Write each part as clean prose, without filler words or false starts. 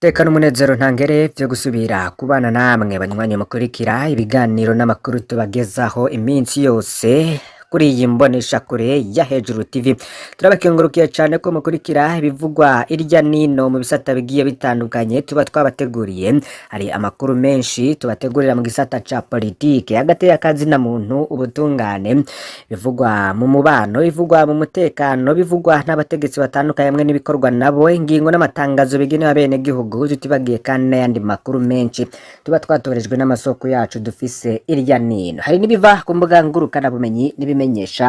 Teka n'umunezero ntangere vyo gusubira kubana namwe banywanyi mukurikira ibiganiro n'amakuru tubagezaho iminsi yose kuri iyi mboneshakure ya Hejuru TV. Turabakengurukiye cane ko mukurikira ibivugwa irya nino mu bisata bigiye bitandukanye tuba twabateguriye. Hari amakuru menshi tubategurira mu gisata ca politike, hagati y'akazina muntu, ubutungane, bivugwa mu mubano, bivugwa mu mutekano, bivugwa n'abategetsi batandukanye hamwe n'ibikorwa nabo, ingingo n'amatangazo bigenewe abenegihugu, tutibagiye kandi n'ayandi makuru menshi tuba twatorejwe n'amasoko yacu dufise irya nino. Hari n'ibiva ku mbuga ngurukanabumenyi n'ibimenyesha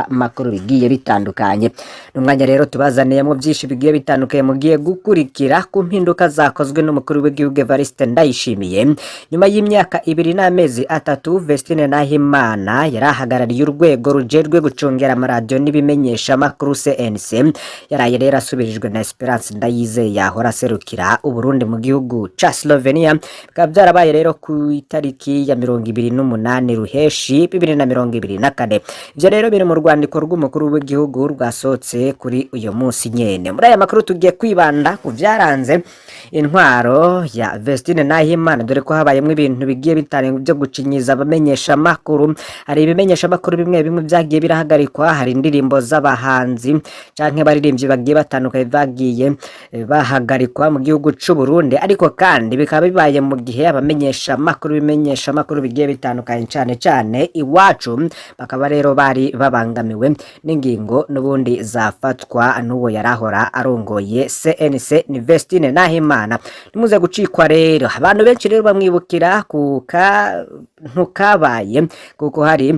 makuru bigiye bitandukanye. N'umwanya rero tubazaniyemo byinshi bigiye bitandukanye mugiye gukurikira ku mpinduka zakozwe n'umukuru w'igihugu Evariste Ndayishimiye nyuma y'imyaka 2 n'amezi 3 Vestine Nahimana yari ahagarariye urwego rujejwe gucungera amaradiyo n'ibimenyesha makuru CNC, yaraye rero asubirijwe na Esperance Ndayizeye yahora aserukira Uburundi mu gihugu ca Slovenia. Bikaba byarabaye rero ku itariki ya 28 Ruheshi 2024. Ivyo rero biri mu rwandiko rw'umukuru w'igihugu rwasohotse kuri uyu munsi nyene. Muri aya makuru tugiye kwibanda ku vyaranze intwaro ya Vestine Nahimana, dore ko habayemwo ibintu bigiye bitandukanye byo gucinyiza abamenyesha makuru. Hari ibimenyesha makuru bimwe bimwe vyagiye birahagarikwa, hari indirimbo z'abahanzi canke abaririmbyi bagiye batandukanye bagiye bahagarikwa mu gihugu c'u Burundi, ariko kandi bikaba bibaye mu gihe abamenyesha makuru bimenyesha makuru bigiye bitandukanye cane cane iwacu bakaba rero bari babangamiwe n'ingingo n'ubundi zafatwa n'uwo yarahora arongoye CNC ni Vestine Nahimana. Nimuze gucikwa rero. Abantu benshi rero bamwibukira ku kantu kabaye kuko hari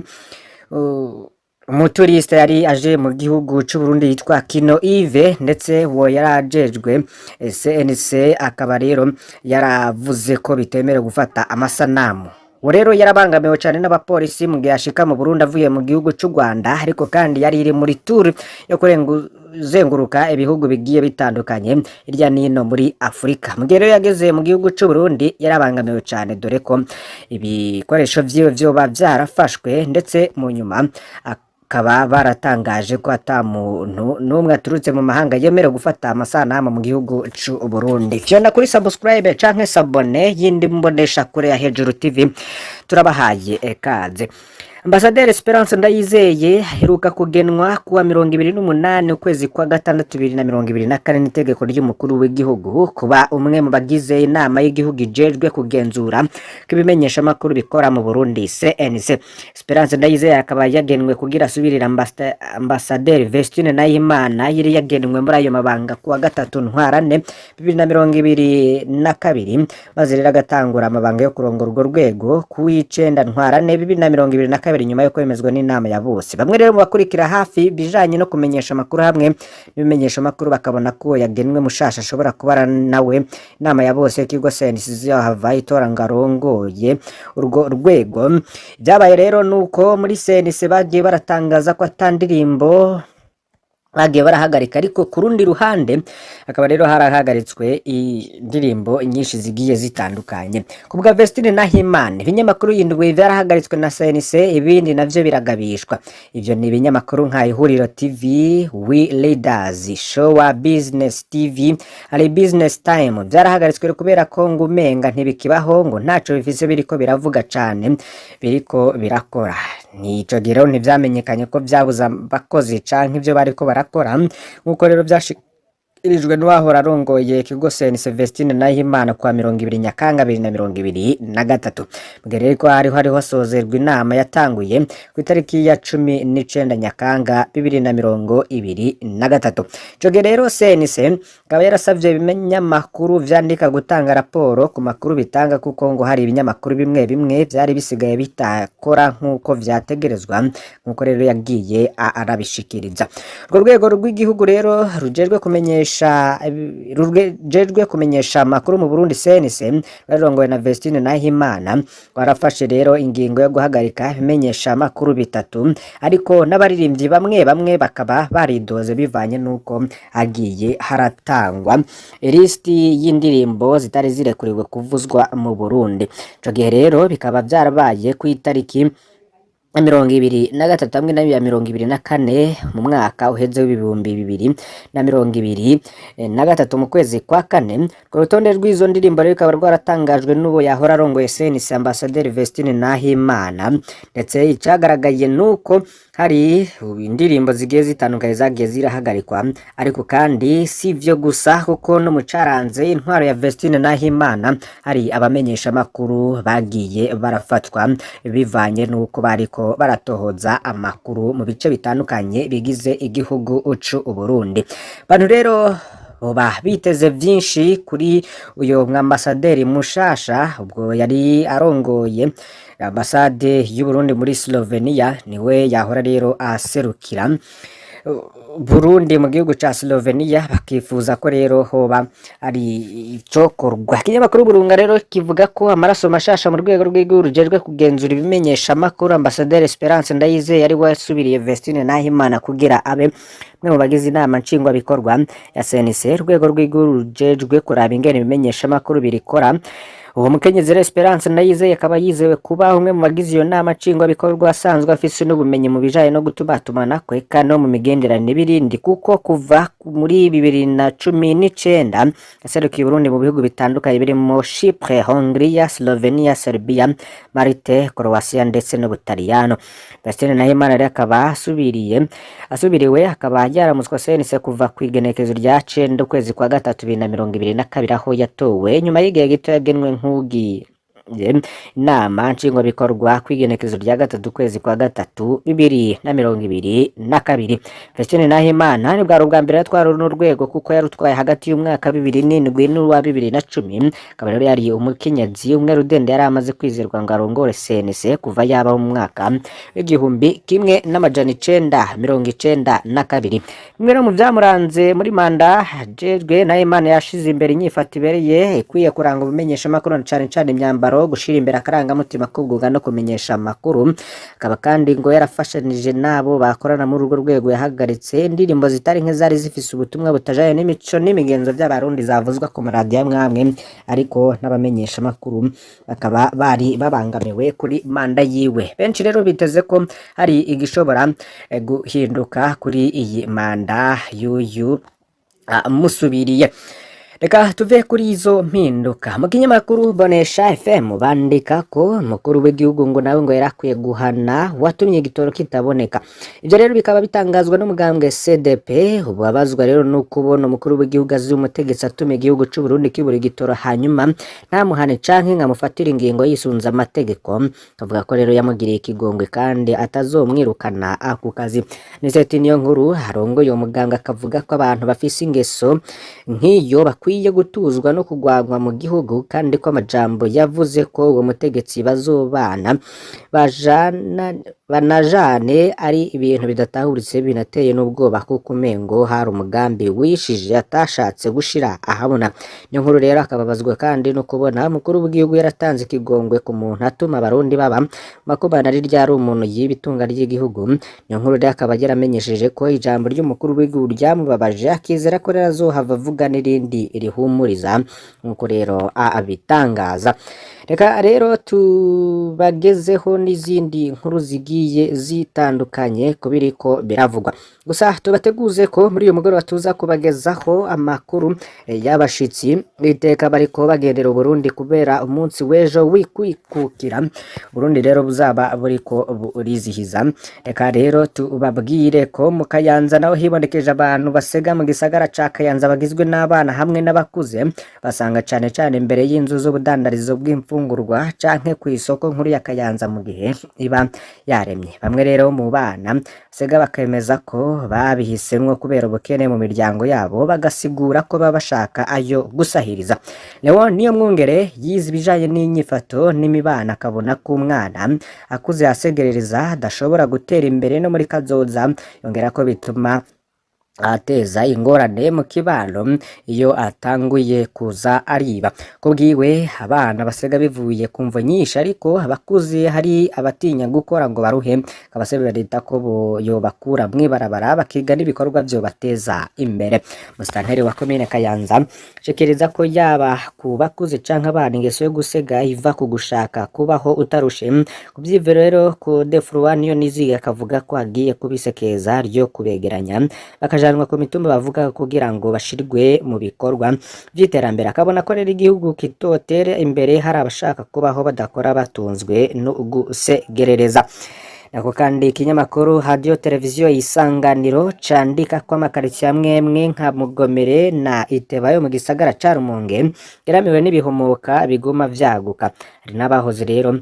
umuturiste yari aje mu gihugu c'Uburundi yitwa Kino Yves, ndetse uwo yari ajejwe CNC akaba rero yaravuze ko bitemerewe gufata amasanamu. Uwo rero yarabangamiwe cane n'abapolisi mu gihe ashika mu Burundi avuye mu gihugu c'u Rwanda, ariko kandi yari iri muri tour yo kuzenguruka ibihugu bigiye bitandukanye hirya nino muri Afurika. Mu gihe rero yageze mu gihugu c'u Burundi yarabangamiwe cane, dore ko ibikoresho vyiwe vyoba vyarafashwe, ndetse mu nyuma akaba baratangaje ko ata muntu n'umwe aturutse mu mahanga yemerewe gufata amasanamu mu gihugu c'u Burundi. Fyonda kuri subscribe canke s'abonner y'indi mbonesha kure ya Hejuru TV, turabahaye ekaze. Ambasaderi Esperance Ndayizeye aheruka kugenwa kuwa 28 ukwezi kwa gatandatu 2024 n'itegeko ry'umukuru w'igihugu kuba umwe mu bagize inama y'igihugu ijejwe kugenzura ko ibimenyeshamakuru bikora mu Burundi CNC. Esperance Ndayizeye akaba yagenwe kugira asubirire Ambasaderi Vestine Nahimana yari yagenwe muri ayo mabanga kuwa 3 Ntwarante 2022, maze rero agatangura amabanga yo kurongora urwo rwego kuw'icenda Ntwarante 2022 nyuma yo kwemezwa n'inama ya bose. Bamwe rero mu bakurikira hafi bijanye no kumenyesha amakuru hamwe n'ibimenyesha amakuru bakabona ko yagenwe mushasha ashobora kuba nawe inama ya bose y'ikigo CNC yahava itora ngo arongoye urwo rwego. Byabaye rero nuko muri CNC bagiye baratangaza ko ata ndirimbo bagiye barahagarika, ariko ku rundi ruhande hakaba rero harahagaritswe indirimbo nyinshi zigiye zitandukanye. Ku bwa Vestine Nahimana, ibinyamakuru indwi vyarahagaritswe na CNC, ibindi navyo biragabishwa. Ivyo ni ibinyamakuru nka Ihuriro TV, We Leaders, Showa Business TV, hari Business Time. Vyarahagaritswe kubera ko ngo umenga ntibikibaho, ngo ntaco bifise biriko biravuga cane biriko birakora. Nico gihe rero ntivyamenyekanye ko vyabuze abakozi canke ivyo bariko barakora, nkuko rero vyashikirijwe n'uwahora arongoye ikigo CNC Vestine Nahimana kuwa 20 Nyakanga 2023. Mbere rero ko hariho hasozerwa inama yatanguye ku itariki ya 19 Nyakanga 2023. Ico gihe rero CNC ikaba yarasavye ibinyamakuru vyandika gutanga raporo ku makuru bitanga, kuko ngo hari ibinyamakuru bimwe bimwe vyari bisigaye bitakora nk'uko vyategerezwa, nk'uko rero yagiye arabishikiriza. Urwo rwego rw'igihugu rero rujejwe kumenyesha amakuru mu Burundi CNC rwarongowe na Vestine Nahimana rwarafashe rero ingingo yo guhagarika ibimenyesha amakuru bitatu, ariko n'abaririmbyi bamwe bamwe bakaba baridoze bivanye n'uko hagiye haratangwa lisiti y'indirimbo zitari zirekuriwe kuvuzwa mu Burundi. Ico gihe rero bikaba vyarabaye ku itariki na 23 hamwe na 24 mu mwaka uheze w'2023 mu kwezi kwa kane. Ku rutonde rw'izo ndirimbo rero rukaba rwaratangajwe n'uwo yahora arongoye CNC, Ambasaderi Vestine Nahimana. Ndetse icagaragaye nuko hari indirimbo zigiye zitandukanye zagiye zirahagarikwa. Ariko kandi si ivyo gusa, kuko no mu caranze intwaro ya Vestine Nahimana hari abamenyesha makuru bagiye barafatwa bivanye n'uko bariko baratohoza amakuru mu bice bitandukanye bigize igihugu c'u Burundi. Bantu rero boba biteze vyinshi kuri uyo mwambasaderi mushasha. Ubwo yari arongoye ambasade y'u Burundi muri Slovenia, niwe yahora rero aserukira Burundi mu gihugu ca Slovenia. Bakifuza ko rero hoba ari icokorwa. Ikinyamakuru Burunga rero kivuga ko amaraso mashasha mu rwego rw'igihugu rujejwe kugenzura ibimenyesha amakuru, Ambasaderi Esperance Ndayizeye ari we yasubiriye Vestine Nahimana kugira abe umwe mu bagize inama nshingwabikorwa ya CNC, urwego rw'igihugu rujejwe kuraba ingene ibimenyesha amakuru birikora. Uwo mukenyezi rero Esperance Ndayizeye akaba yizewe kuba umwe mu bagize iyo nama nshingwabikorwa, asanzwe afise n'ubumenyi mu bijanye no gutumatumanako eka no mu migenderanire n'ibindi, kuko kuva muri 2019 yaserukiye Uburundi mu bihugu bitandukanye birimo Chypre, Hongria, Slovenia, Serbia, Malte, Croatia ndetse n'Ubutaliyano. Vestine Nahimana rero akaba asubiriwe, akaba yaramutswa CNC kuva ku igenekerezo rya 9 ukwezi kwa gatatu 2022, aho yatowe nyuma y'igihe gito yagenwe nk'ugiye inama nshingwabikorwa ku igenekerezo rya 3 ukwezi kwa gatatu 2022. Vestine Nahimana ni bwari ubwa mbere yatwara runo rwego, kuko yarutwaye hagati y'umwaka 2007 n'uwa 2010. Akaba rero yari umukenyezi umwe rudende yari amaze kwizerwa ngo arongore CNC kuva yaba mu mwaka w'1992. Bimwe no mu vyamuranze muri manda ajejwe, Nahimana yashize imbere inyifato ibereye ikwiye kuranga ubumenyeshamakuru, na cane cane imyambaro, gushira imbere akarangamutima k'ubwuga no kumenyesha amakuru. Akaba kandi ngo yarafashanije n'abo bakorana muri urwo rwego, yahagaritse indirimbo zitari nke zari zifise ubutumwa butajanye n'imico n'imigenzo vy'Abarundi zavuzwa ku maradiyo amwe amwe, ariko n'abamenyesha amakuru bakaba bari babangamiwe kuri manda yiwe. Benshi rero biteze ko hari igishobora guhinduka kuri iyi manda y'uyu musubiriye. Reka tuve kuri izo mpinduka. Mu kinyamakuru Bonesha FM bandika ko umukuru w'igihugu ngo nawe ngo yarakwiye guhana watumye igitoro kitaboneka. Ivyo rero bikaba bitangazwa n'umugambwe CDP. Ubabazwa rero no kubona umukuru w'igihugu azi umutegetsi atuma igihugu c'u Burundi kibura igitoro, hanyuma ntamuhane canke nkamufatira ingingo yisunze amategeko. Kavuga ko rero yamugiriye ikigongwe kandi atazomwirukana ako kazi. Niseti niyo nkuru arongoye uwo mugambwe akavuga ko abantu bafise ingeso nk'iyo bakwiye gutuzwa no kugwanywa mu gihugu, kandi ko amajambo yavuze ko uwo mutegetsi bazobana bajana banajane ari ibintu bidatahuritse binateye n'ubwoba, kuko umengo hari umugambi wishije atashatse gushira ahabona. Niyo nkuru rero akababazwa kandi no kubona umukuru w'igihugu yaratanze ikigongwe ku muntu atuma Abarundi baba makubana ari ryari umuntu yiba itunga ry'igihugu. Niyo nkuru rero akaba yaramenyesheje ko ijambo ry'umukuru w'igihugu ryamubabaje, akizera ko rero azohava avuga n'irindi rihumuriza, nk'uko rero abitangaza. Reka rero tubagezeho n'izindi nkuru zigiye zitandukanye ku biriko biravugwa. Gusa tubateguze ko muri uyu mugoroba tuza kubagezaho amakuru y'abashitsi iteka bariko bagendera Uburundi kubera umunsi w'ejo w'ikwikukira Burundi rero buzaba buriko burizihiza. Reka rero tubabwire ko mu Kayanza naho hibonekeje abantu basega mu gisagara ca Kayanza, bagizwe n'abana hamwe n'abakuze, basanga cane cane imbere y'inzu z'ubudandarizo bw'imfungurwa canke kw'isoko nkuru ya Kayanza mu gihe iba yaremye. Bamwe rero mu bana basega bakemeza ko babihisemwo kubera ubukene mu miryango yabo, bagasigura ko baba bashaka ayo gusahiriza. Leon niyo mwungere yize ibijanye n'inyifato n'imibano, akabona ko umwana akuze asegerereza adashobora gutera imbere no muri kazoza. Yongera ko bituma Ateza ingorane mu kibano iyo atanguye kuza ariba. Kubwiwe abana basega bivuye ku mvo nyinshi, ariko abakuze hari abatinya gukora ngo baruhe, abasaba leta ko yobakura mw'ibarabara bakiga n'ibikorwa vyobateza imbere. Musitanteri wa komine Kayanza ashikiriza ko yaba ku bakuze canke abana ingeso yo gusega iva ku gushaka kubaho utarushe. Kuvyivyo rero ku Defroi niyo niziga akavuga ko hagiye kubisekeza ryo kubegeranya bakajanwa ku mitumba bavuga kugira ngo bashirwe mu bikorwa vy'iterambere. Akabona ko rero igihugu kitotera imbere hari abashaka kubaho badakora batunzwe no gusegerereza. Nako kandi ikinyamakuru Radio Televiziyo Isanganiro candika ko amakaritsiye amwe amwe nka Mugomere na Iteba yo mu gisagara ca Rumonge yaramiwe n'ibihomoka biguma vyaguka. Hari n'abahoze rero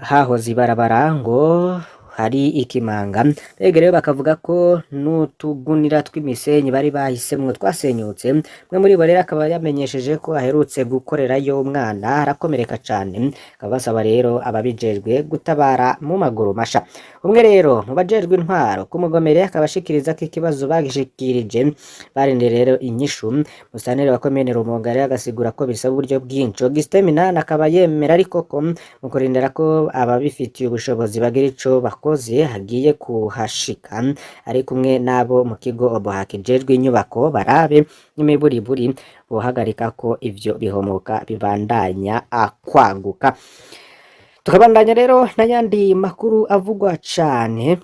hahoze ibarabara ngo hari ikimanga, mbega rero bakavuga ko n'utugunira tw'imisenyi bari bahisemwo twasenyutse. Umwe muri bo rero akaba yamenyesheje ko aherutse gukorerayo umwana arakomereka cane, akaba basaba rero ababijejwe gutabara mu maguru masha. Umwe rero mu bajejwe intwaro ku Mugomere akaba ashikiriza ko ikibazo bagishikirije barindiriye rero inyishu. Musitanteri wa komine Rumonge rero agasigura ko bisaba uburyo bwinshi. Augustin Minani akaba yemera ariko ko mu kurindira ko ababifitiye ubushobozi bagira ico bakoze hagiye kuhashika ari kumwe n'abo mu kigo Oboha kijejwe inyubako barabe n'imiburiburi bohagarika ko ivyo bihomoka bibandanya kwaguka. Tukabandanya rero n'ayandi makuru avugwa cane.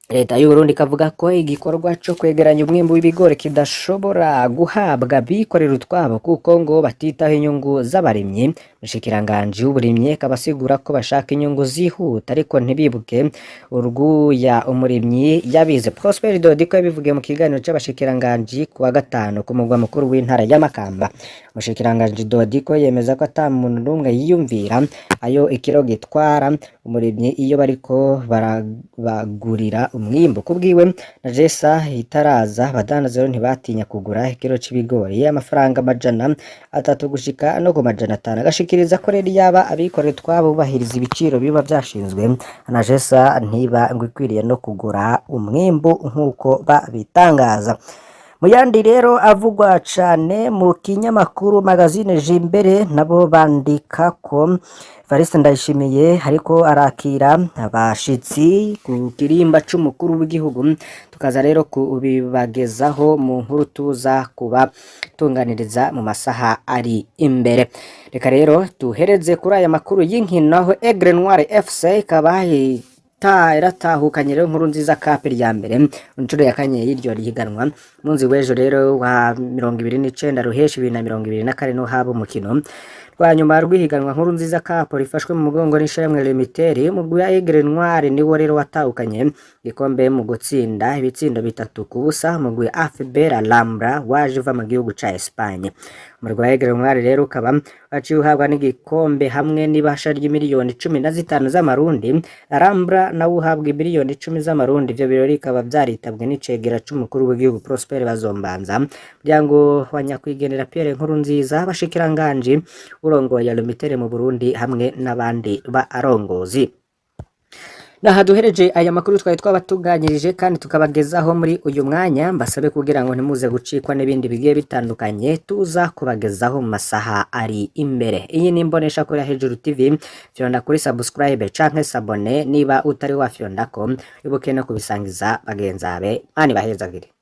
Leta y'Uburundi ikavuga ko igikorwa co kwegeranya umwimbu w'ibigori kidashobora guhabwa abikorera utwabo kuko ngo batitaho inyungu z'abarimyi. Umushikiranganji w'uburimyi akaba asigura ko bashaka inyungu zihuta ariko ntibibuke urwuya umurimyi yabize. Prosper Dodiko yabivugiye mu kiganiro c'abashikiranganji ku wa gatanu ku mugwa mukuru w'intara ya Makamba. Umushikiranganji Dodiko yemeza ko ata muntu n'umwe yiyumvira ayo ikiro gitwara umurimyi iyo bariko barabagurira umwimbu. Kubwiwe na jesa itaraza abadandaza rero ntibatinya kugura ikiro c'ibigori amafaranga 300 gushika no ku 500. Agashikiriza ko rero yaba abikorera utwabo bubahiriza ibiciro biba vyashinzwe na jesa ntiba ngo ikwiriye no kugura umwimbu nk'uko babitangaza. Mu yandi rero avugwa cane mu kinyamakuru magazine Jimbere nabo bandika ko Evariste Ndayishimiye ariko arakira abashitsi ku kirimba c'umukuru w'igihugu, tukaza rero kubibagezaho mu nkuru tuza kubatunganiriza mu masaha ari imbere. Reka rero tuhereze kuri aya makuru y'inkino aho Aigle Noir FC ikaba iratahukanye rero nkuru nziza cup rya mbere inshuro ya kane y'iryo higanwa. Munsi w'ejo rero wa 29 ruheshi 2024 no haba umukino rwa nyuma rw'ihiganwa nkuru nziza cup rifashwe mu mugongo n'ishirahamwe Lumitel. Umugwi wa Aigle Noir niwo rero watahukanye igikombe mu gutsinda ibitsindo 3-0 umugwi wa AFB Alhambra waje uva mu gihugu ca Espagne. Umugwi wa Aigle Noir rero ukaba waciye uhabwa n'igikombe hamwe n'ibahasha ry'imiliyoni 15 z'amarundi, Alhambra nawe uhabwa imiliyoni 10 z'amarundi. Ivyo birori bikaba vyaritabwe n'icegera c'umukuru w'igihugu Prosper Bazombanza, umuryango wa nyakwigendera Pierre Nkurunziza, abashikiranganji, urongoye Lumitel mu Burundi hamwe n'abandi barongozi. Naha duhereje aya makuru twari twabatunganyirije kandi tukabagezaho muri uyu mwanya, mbasabe kugira ngo ntimuze gucikwa n'ibindi bigiye bitandukanye tuza kubagezaho mu masaha ari imbere. Iyi ni imbonesha kuri Hejuru TV, fyonda kuri subscribe canke s'abonner niba utari wafyondako, ibuke no kubisangiza bagenzabe. Mani bahezagire.